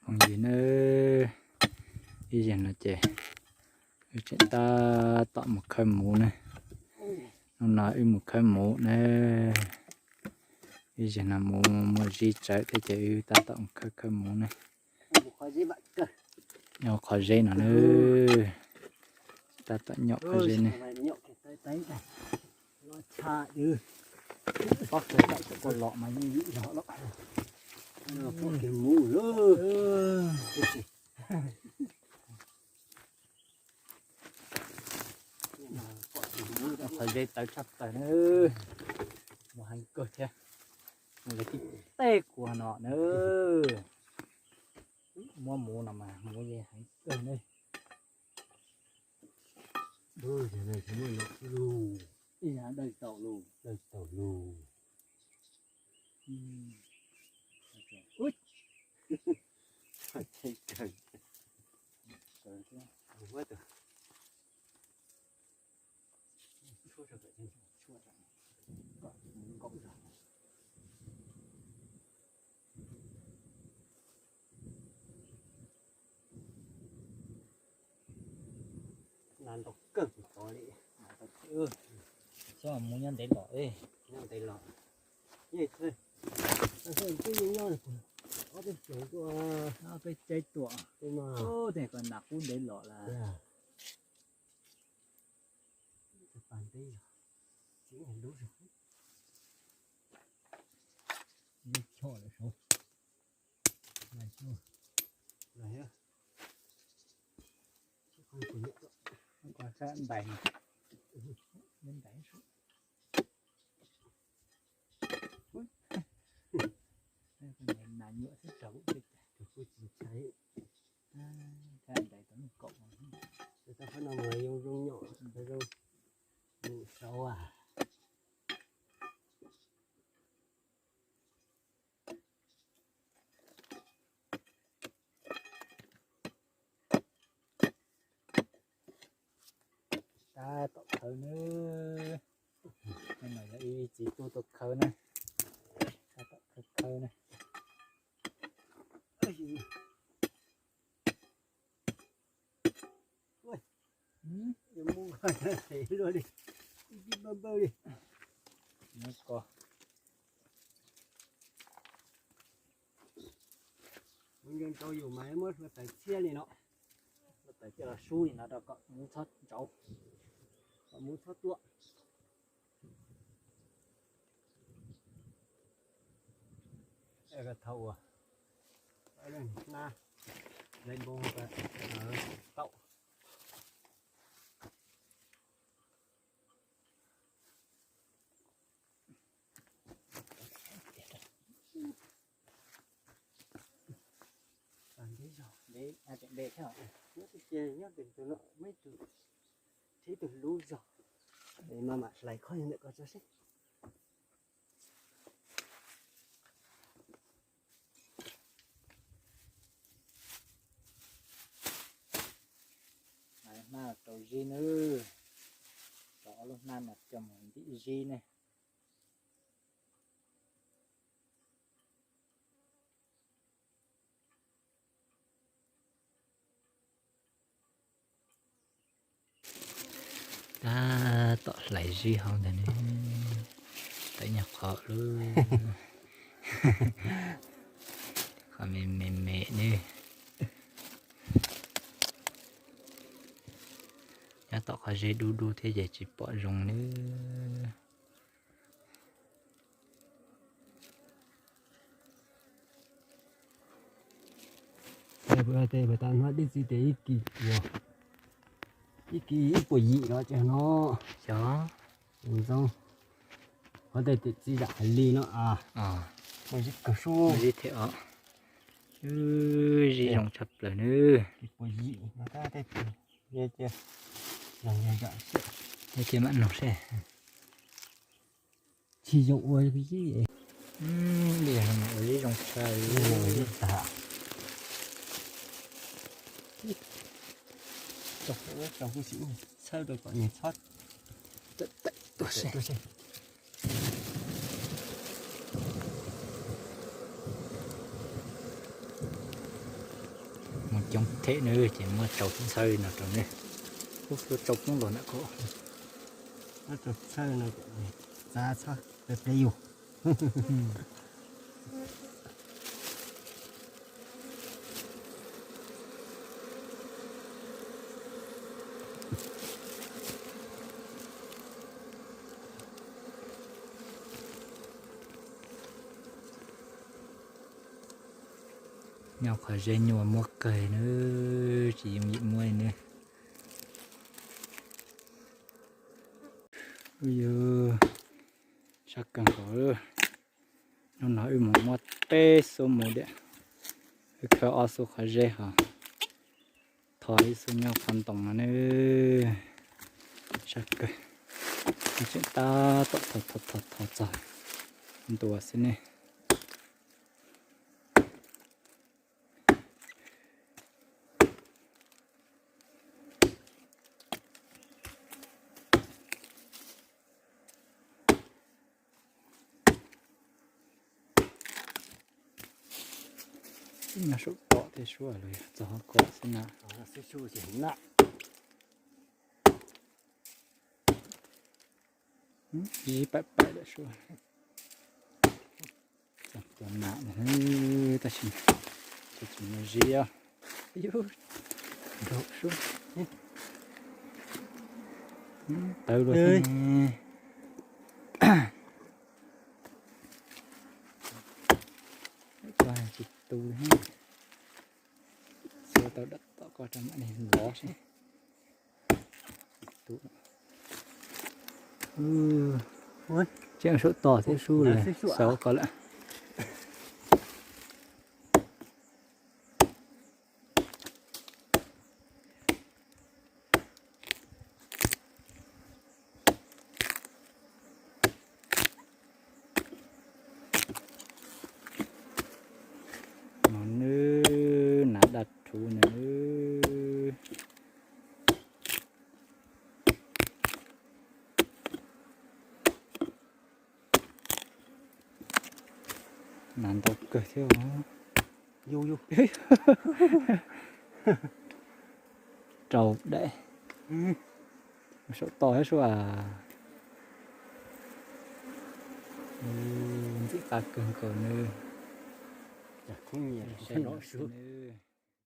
Phooj ywg na, ib zaug no ces wb tseem tab tom mus khawb muv na. Hnub no wb mus khawb muv na. Ib zaug no mus muaj zib tsawv thiab ces wb tab tom mus khawb khawb muv na. Nyob qhov zeb no na, tab tom nyom qhov zeb ne. Qhov zeb tawv tshaj plaws na, muaj heev kawg thiab. Lawv tib teg kuv no na, muab muv no mas muv yeej heev kawg ne. Ib yam dawj tau lus, dawj tau lus. Nas ntau kawg tod li. Xyov mus nyob ntev los, nyob ntev los. Twb yeej nyob ob peb xyoos tuaj, ob peb tsev tuaj, tej ko nas kub ntev los lawm. Pas ntev los, txiv lub zog, lub choj lawm saud. Nas nyuam xwb raug kuj tsis ntshai. Thab ntais tau lub kaum, tau qhov no mus zoo zoo nyom, zoo mus saud a. Tab tom khawb na, no yog ib txiv tub tuaj khawb na, tab tom khawb khawb na. Mus ko, mus nco ntsoov yus mas muab hlua taws txhiab li no, hlua taws coj los sub li no rau kom muv txhob ntsauv, kom muv txhob tuaj. Thaum uas hlais npoo tau. Nyob tej ces nyob tej tus no muaj ib tug thiab ib tug lub zog, es no mam hlais qhov ntawm ko tso seb. Hnab rau zib nawb, rau ob lub hnab no coj mus ntim zib ne. Tab tom hlais zib hauv ntawd ne, tawm nyuag qhov lub, qhov me me me ne. Nyob tom qhov zeb dub dub thiab ces tsis pom zoo nawb. Tes hnov dej txiv tes ib kis, ib kis ib puas yim los ces no. Xyov. Ntxoov, qhov tes tes txiv zam hais li no a. Muaj zib kawg sub. Zib thiab os. Zib zoo tshaj plaws nawb. Ib puas yim no tab tej tes, cia, cia mam noog seb. Tsis zoo ua zib. Ua zib zoo tshaj li. Tau, tau kuj tsis ua txhawb rau kom nws txhob tawm tuaj seb. Coob thiab nawb, ces muab tsau txhawj no rau nawb. Ub, yuav tsau poob los ntawm ko. Muab tsau txhawj no, txav txhob ple yus. Nyob qhov zeb nyuaj muab kawg nawb, tsis yooj yim muab li nawb. Ub, yuav sab kawg nkaus. Hnub no wb mus muab peb xub mus diam, wb khawb ob xub qhov zeb hos thov ib xub nyob qhov ntoo no nawb. Sab kawg, tseem tab tom thov thov thov txog ntua xwb ne. Nyob saum toj thiab sua los yog txog qhov ko xwb na. Zib paim paim lawm sua. Txog tua nas tab sis tsis tsis mus zib os. Nraum sua, tawv luaj thiab ne. Koj tsis tu thiab, xuas tau dam tom koj rau mam li lov seb. Tseem saum toj thiab sub lawm, xauv ko lawm. No nawb, nas daj rhuv no nawb. Nas ntau kawg thiab os. Rau daim saum toj thiab sua. Ntxim qab kawg nkaus nawb.